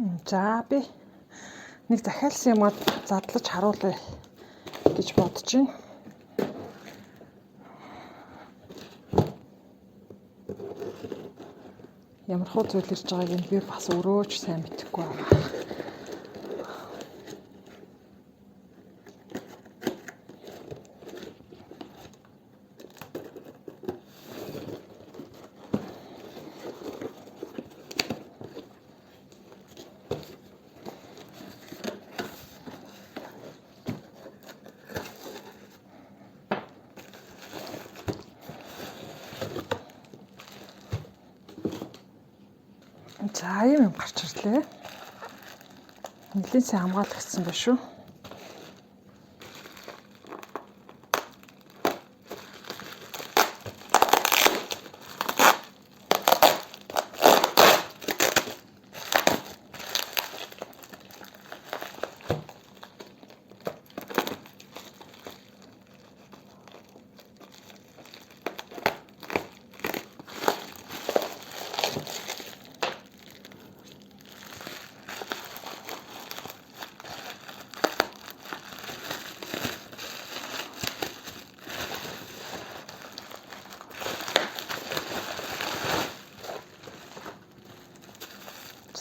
За би нэг захиалсан юмаа задлаж харуулъя гэж бодож байна. Ямар хуу зүйл ирж байгааг нь би бас өрөөж сайн мэдэхгүй байна. За ийм юм гарч ирлээ. Нэлийн сайн хамгаалагдсан байна шүү.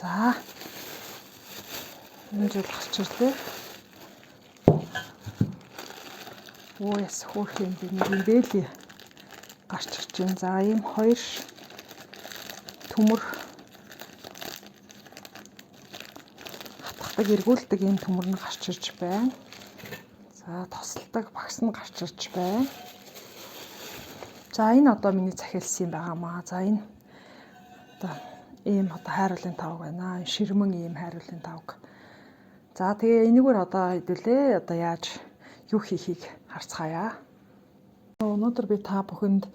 За энэ зүйл гарч ирлээ. Оо яс хөөх юм би нэг юм бэлий гарч ирж байна. За ийм хоёр төмөр хатгадаг, эргүүлдэг ийм төмөр нь гарч ирж байна. За тосолдог багс нь гарч ирж байна. За энэ одоо миний захиалсан юм байгаамаа. За энэ одоо ийм одоо хайруулын тавг байна. Ширмэн ийм хайруулын тавг. За тэгээ энэгээр одоо хэдүүлээ. Одоо яаж юу хийхийг харцгаая. Өнөөдөр би та бүхэнд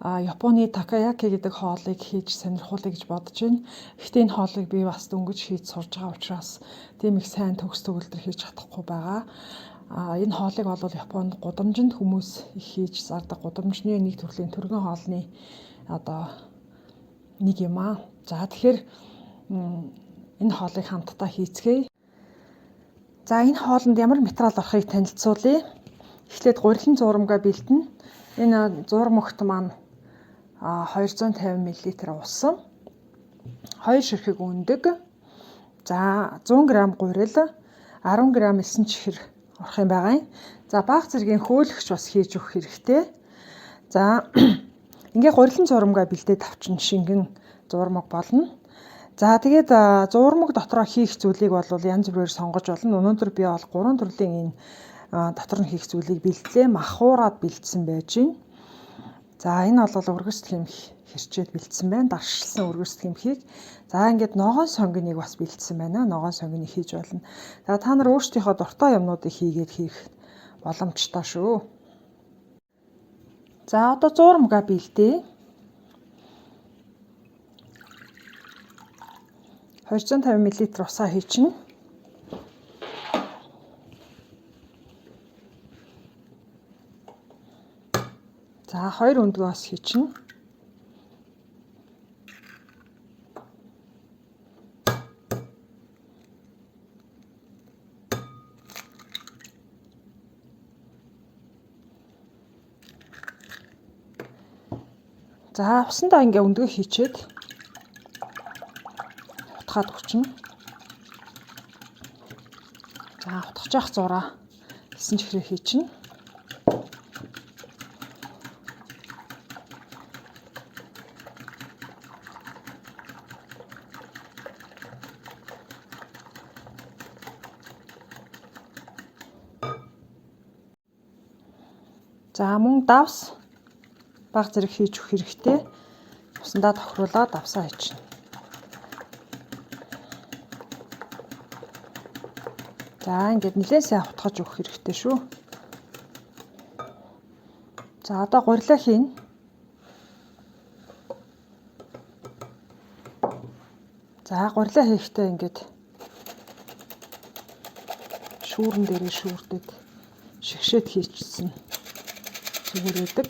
Японы такаяки гэдэг хоолыг хийж сонирхуулъя гэж бодож байна. Гэхдээ энэ хоолыг би бас дөнгөж хийж сурж байгаа учраас тийм их сайн төгс төгөлдөр хийж чадахгүй байгаа. Энэ хоолыг бол Японд гудамжинд хүмүүс их хийж зардаг гудамжны нэг төрлийн түргэн хоолны одоо нэг юм аа. За тэгэхээр энэ хоолыг хамтдаа хийцгээе. За энэ хоолнд ямар материал орохыг танилцуулъя. Эхлээд гурилан зуурамгаа бэлдэнэ. Энэ зуурмагт маань 250 мл усан, 2 ширхэг өндөг, за 100 г гурил, 10 г элсэн чихэр орох юм байгаа юм. За бага зэргийн хөөлөгч бас хийж өгөх хэрэгтэй. За ингээ гурилан зуурмагаа бэлдээд авчин шингэн зуурмаг болно. За тэгээд зуурмаг дотроо хийх зүйлийг бол янз бүрээр сонгож болно. Өнөөдөр би бол 3 төрлийн энэ дотор нь хийх зүйлийг бэлтлээ. Махуураад бэлдсэн байж байна. За энэ бол өргөс тхимх хэрчээд бэлдсэн байна. Даршилсан өргөс тхимхийг. За ингээд ногоон сонгиныг бас бэлдсэн байна. Ногоон сонгиныг хийж болно. За та нар өөрсдийнхөө дуртай юмнуудыг хийгээд хийх боломжтой шүү. За одоо зуурмага бэлдээ. 250 мл усаа хийчихнэ. За хоёр өндгөө бас хийчихнэ. За усандаа ингээ өндгөө хийчээд утгаад өгчнө. За утгах жаах зураа элсэн чихрээ хийчихнэ. За мөн давс баг зэрэг хийж өгөх хэрэгтэй. Усандаа тохируулаад давсаа хийчихнэ. За ингээд нэлээд сайн утгаж өгөх хэрэгтэй шүү. За одоо гурилаа хийнэ. За гурилаа хийхдээ ингээд шүүрэн дээрээ шүүрдэд шигшээд хийчихсэн зүгээр байдаг.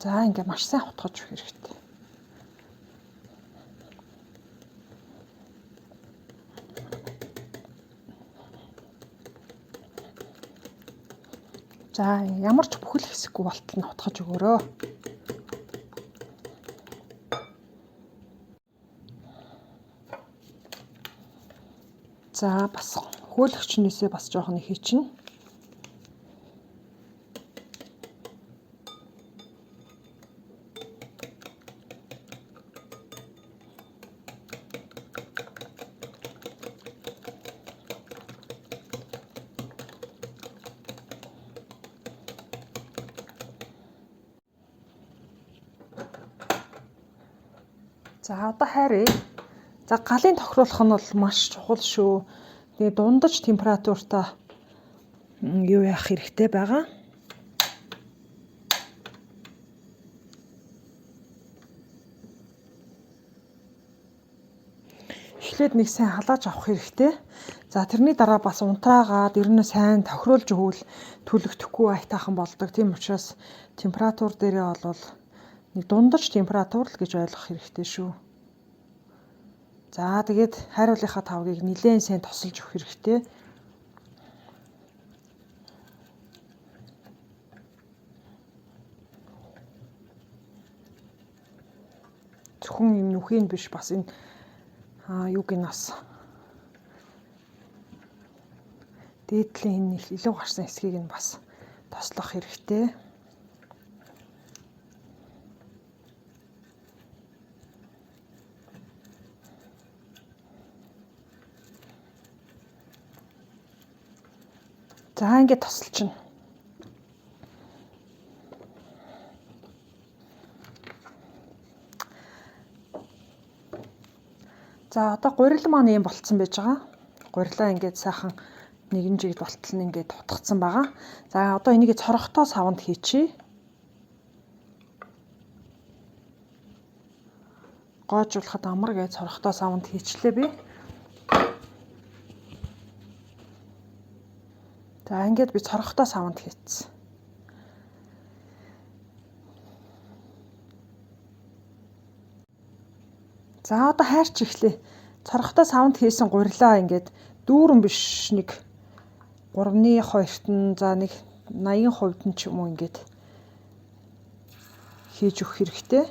За ингээ маш сайн хутгаж өгөх хэрэгтэй. За ямар ч бүхэл хэсэггүй болтол нь хутгаж өгөөрөө. За бас хөөлөгчнөөсөө бас жоохон хийчихнэ. За одоо хайрыг. За галын тохируулах нь бол маш чухал шүү. Тэгээ дундаж температуртай юу яах хэрэгтэй байгаа. Эхлээд нэг сайн халааж авах хэрэгтэй. За тэрний дараа бас унтраагаад ер нь сайн тохируулж өгвөл түлэгдэхгүй айтайхан болдог. Тийм учраас температур дээрээ бол нэг дундаж температур л гэж ойлгох хэрэгтэй шүү. За тэгээд хайруулынхаа тавгийг нилээн сайн тосолж өгөх хэрэгтэй. Зөвхөн юм нүхийн биш бас энэ юуг нь бас дээдлийн энэ илүү гарсан хэсгийг нь бас тослох хэрэгтэй. За ингээд тосолчихно. За одоо гурил маань ийм болцсон байж байгаа. Гурилаа ингээд сайхан нэгэн жигд болтол нь ингээд тутгацсан байгаа. За одоо энийг цорхотоо саванд хийчихье. Гоожуулахад амар гэж цорхотоо саванд хийчлээ би. За ингээд би цорхотоо саванд хийцсэн. За одоо хайрч эхлэе. Цорхотоо саванд хийсэн гурилаа ингээд дүүрэн биш нэг 3-2-т нь за нэг 80% нь ч юм уу ингээд хийж өгөх хэрэгтэй.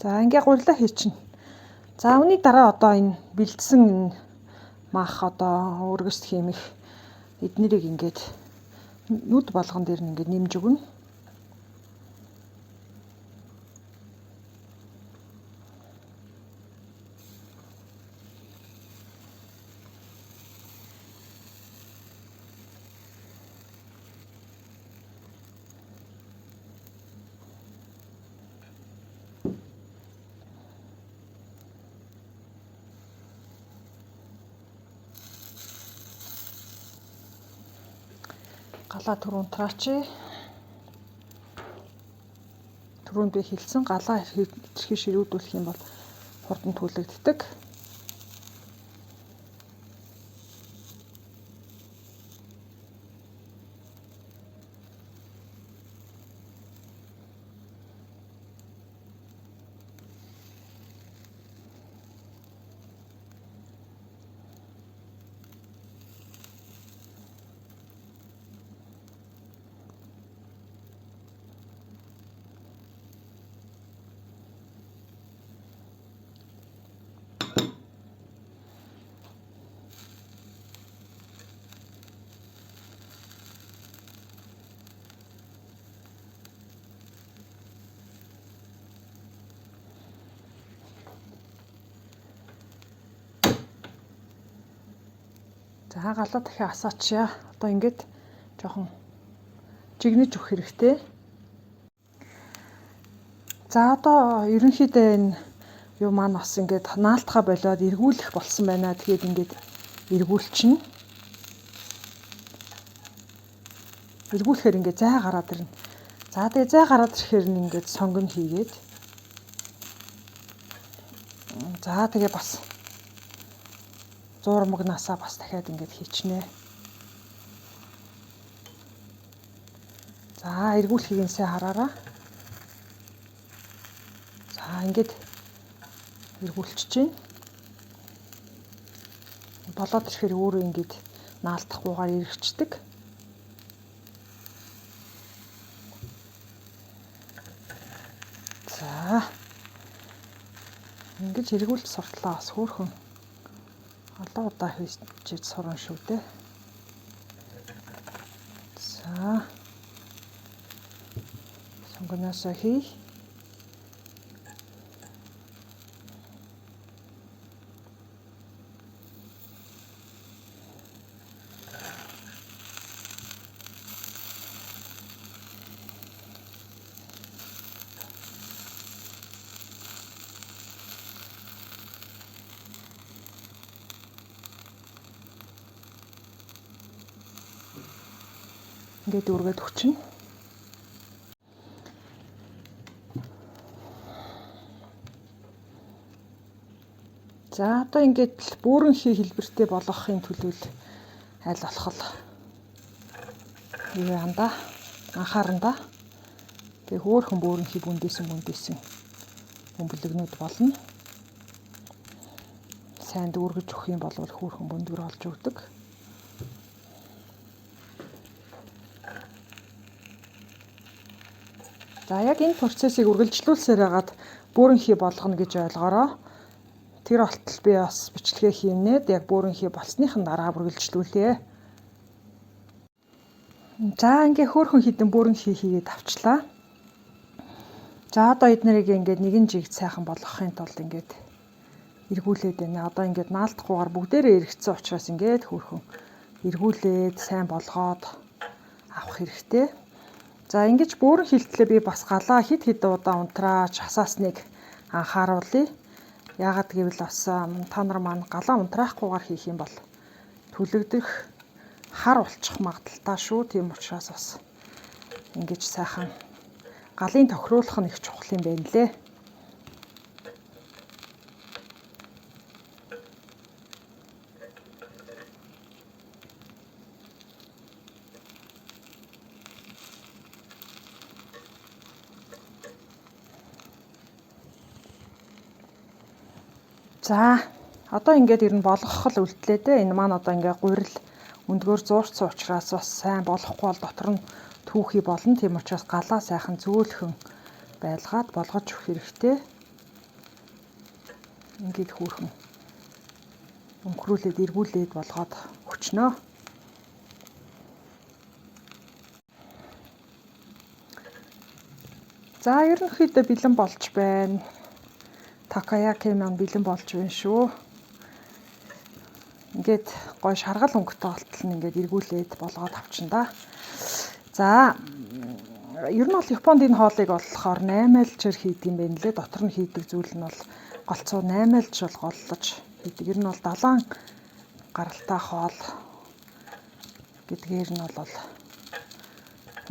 За ингээ гурилаа хийчихнэ. За үүний дараа одоо энэ бэлдсэн энэ мах одоо өргөс хиймэх эднэрийг ингээд нүд болгон дээр нь ингээд нэмж өгнө. Галаа түрүүн траач. Түрүүнд би хэлсэн галаа хэтэрхий ширүүдүүлэх юм бол хурдан түлэгддэг. За галаа дахиад асаачъя. Одоо ингээд жоохон жигнэж өгөх хэрэгтэй. За одоо ерөнхийдөө энэ юу маань бас ингээд наалтхаа болиод эргүүлэх болсон байна. Тэгээд ингээд эргүүлчихнэ. Эргүүлэхээр ингээд зай гараад ирнэ. За тэгээ зай гараад ирэхээр нь ингээд сонгон хийгээд. За тэгээ бас зуурмагнаасаа бас дахиад ингээд хийчнэ. За эргүүлэхийг нь сайн хараарай. За ингээд эргүүлчихэж байна. Болоод ирэхээр өөрөө ингээд наалтахгүйгээр эргэждэг. За ингэж эргүүлж суртлаа бас хөөрхөн олон удаа хийж сурна шүү дээ. За сонгоноосоо хий. Ингээд үргээд өчнө. За одоо ингээд л бүрэн хий хэлбэртэй болгохын төлөө аль болох л юу яанда анхааранда. Тэгээ хөөхөн бүрэн хий бүндээсэн бөмбөлөгнүүд болно. Сайн дүүргэж өгөх юм бол хөөхөн бөндгөр олж өгдөг. За яг энэ процессыг үргэлжлүүлсээр хагаад бүрэн хий болгоно гэж ойлгороо. Тэр болтол би бас бичлэгээ хийнээд яг бүрэн хий болсныхан дараа үргэлжлүүлье. За ингээ хөөхөн хідэн бүрэн хий хийгээд авчлаа. За одоо эднэрийг ингээд нэгэн жигд сайхан болгохын тулд ингээд эргүүлээд байна. Одоо ингээд наалтахгүйгээр бүгдээрээ эргэцсэн учраас ингээд хөөхөн эргүүлээд сайн болгоод авах хэрэгтэй. За ингэж бүрэн хилтлээ би бас галаа хэд хэд удаа унтраач асаасныг анхааруулъя. Яагаад гэвэл бас та нар маань галаа унтраахгүйгээр хийх юм бол түлэгдэх хар болчих магадaltaй шүү. Тийм учраас бас ингэж сайхан галын тохируулах нь их чухал юм байна лээ. За одоо ингээд ер нь болгох л үлдлээ дээ. Энэ маань одоо ингээд гурил өндгөөр зуурцсан учраас бас сайн болохгүй бол дотор нь түүхий болно. Тийм учраас галаа сайхан зөөлхөн байлгаад болгож өгөх хэрэгтэй. Ингээд хөөрхөн өнхрүүлээд эргүүлээд болгоод өчнөө. За ерөнхийдөө бэлэн болж байна. Такаяки маань бэлэн болж байна шүү. Ингээд гой шаргал өнгөтэй болтол нь ингээд эргүүлээд болгоод авчин да. За ер нь бол Японд энэ хоолыг болохоор 8-айлчаар хийдэг юм байна лээ. Дотор нь хийдэг зүйл нь бол голцоо 8-айлч бол голлож хийдэг. Ер нь бол далаан гаралтай хоол гэдгээр нь бол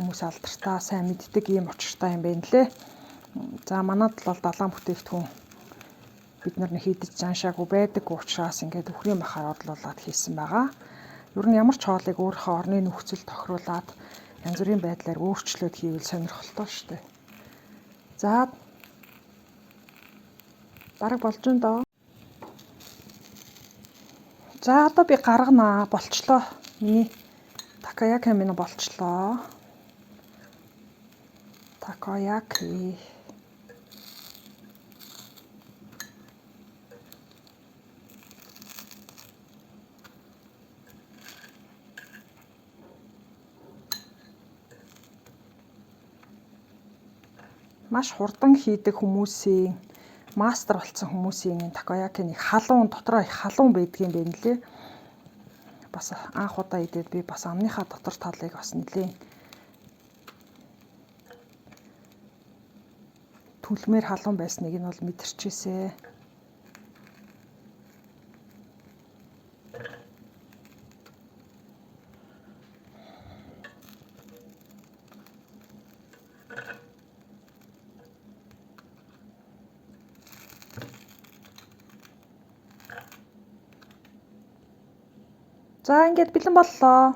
хүмүүс алдартай сайн мэддэг ийм учиртай юм байна лээ. За манад бол далаан бүтээгдэхүүн бид нар нэг хийдэж заншаагүй байдаг учраас ингээд үхрийн махаар орлуулад хийсэн байгаа. Ер нь ямар ч хоолыг өөрийнхөө орны нөхцөл тохируулаад янз бүрийн байдлаар өөрчлөөд хийвэл сонирхолтой шүү дээ. За бараг болж байна доо. За одоо би гарганаа болчлоо. Миний такаяки минь болчлоо. Такаяки. Маш хурдан хийдэг хүмүүсийн мастер болсон хүмүүсийн энэ такаяки нэг халуун дотроо их халуун байдгийн юм байна лээ. Бас анх удаа идээд би бас амныхаа дотор талыг бас нэлээн түлмээр халуун байсныг нь бол мэдэрчээсэ. За, ингээд бэлэн боллоо.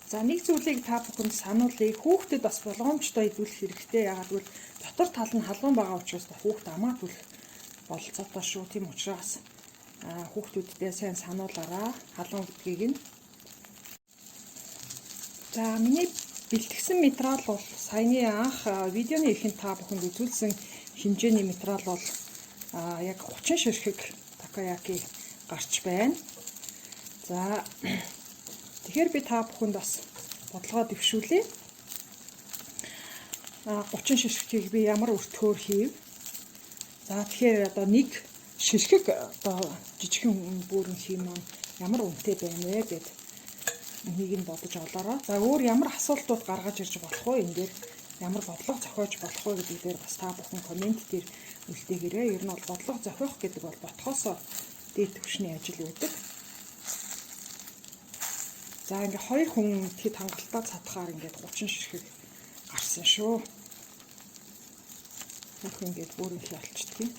За, нэг зүйлийг та бүхэнд сануулъя. Хүүхдэд бас болгоомжтой идүүлэх хэрэгтэй. Яагаад гэвэл дотор тал нь халуун байгаа учраас хүүхд амаа түлэх бололцоотой шүү. Тийм учраас хүүхдүүддээ сайн сануулаарай халуун гэдгийг нь. За, миний бэлтгэсэн материал бол саяны анх видеоны эхэнд та бүхэнд үзүүлсэн хэмжээний материал бол яг 30 ширхэг такояки гарч байна. За, тэгэхээр би та бүхэнд бас бодлогоо дэвшүүлье. 30 ширхгийг би ямар өртгөөр хийв? За, тэгэхээр одоо нэг ширхэг одоо жижигхэн бөөрөнхий маань ямар үнэтэй байна вэ гэд энийг нь бодож олоорой. За, өөр ямар асуултууд гаргаж ирж болох вэ? Энэ дээр ямар бодлого зохиож болох вэ гэдэг дээр бас та бүхэн comment дээр үлдээгээрэй. Ер нь бол бодлого зохиох гэдэг бол ботхоосоо дээд түвшний ажил байдаг. За, ингээ хоёр хүн тэд хангалттай цадахаар ингээд 30 ширхэг гарсан шүү. Бүх ингээд бөөрөнхий олчдөг юм.